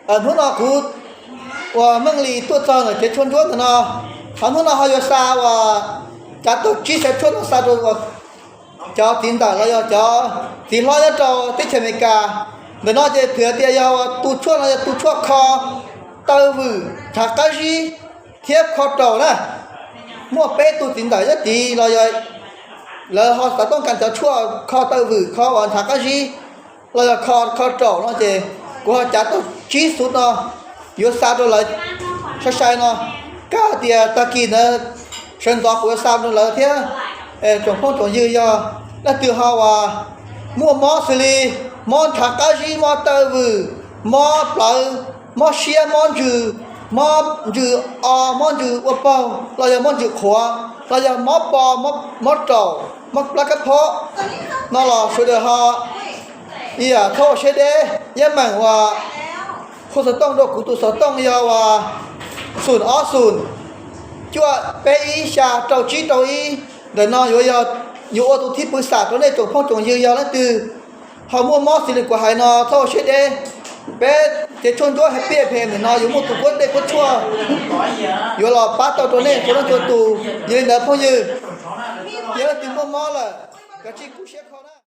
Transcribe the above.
Hnub no kuv uas Meej Lis tuaj txog ntawm tsev tshuaj ntsuab ntawm no, ho hnub no ho yuav xa uas cav tau tsib xyaw tshuaj no xa rau uas cov txiv ntxawm los yog cov txiv hlob nyob rau teb chaws Amelikas. Ntawm no ces thwm tias yog uas tus tshuaj no yog tus tshuaj kho taw vwm, ntshav qab zib thiab kho raum na. Muaj peb tug txiv ntxawm nyob tid los yog lawv ho xav tooj kas cov tshuaj kho taw vwm, kho uas ntshav qab zib los yog kho, kho raum no ces kuv ho cav tau tsib xuv no yuav xa rau lawv sai sai no. Kab hais tias tag kis ntawd sawv ntxov kuv yuav xa rau lawv thiab. Tsoom phooj tsoom ywg yog leej twg ho uas muaj mob xws li mob ntshav qab zib, mob taw vwm, mob plawv, mob siab, mob ntsws, mob ntsws o, mob ntsws ua paug los yog mob ntsws qhuav los yog mob po, mob raum, mob plab kab phob no los sawv daws ho ib yam txhob ua siab deb, yeej meem uas hu xov tooj rau kuv tus xov tooj yog uas xoom ob xoom cuaj peb ib xya rau tsib rau ib. Ntawm no yuav, yuav ua tus thib pw xam rau nej tsoom phooj tsoom ywg yog leej twg ho muaj mob xws li kuv hais no txhob ua siab deb. Peb tsev tshuaj ntsuab Happy F M ntawm no yuav muaj tus kuab dej kuab tshuaj yuav los pab tau rau nej txhua leej txhua tus. Yog li ntawd phooj ywg, yog leej twg muaj mob lawm, kav tsij kub siab kho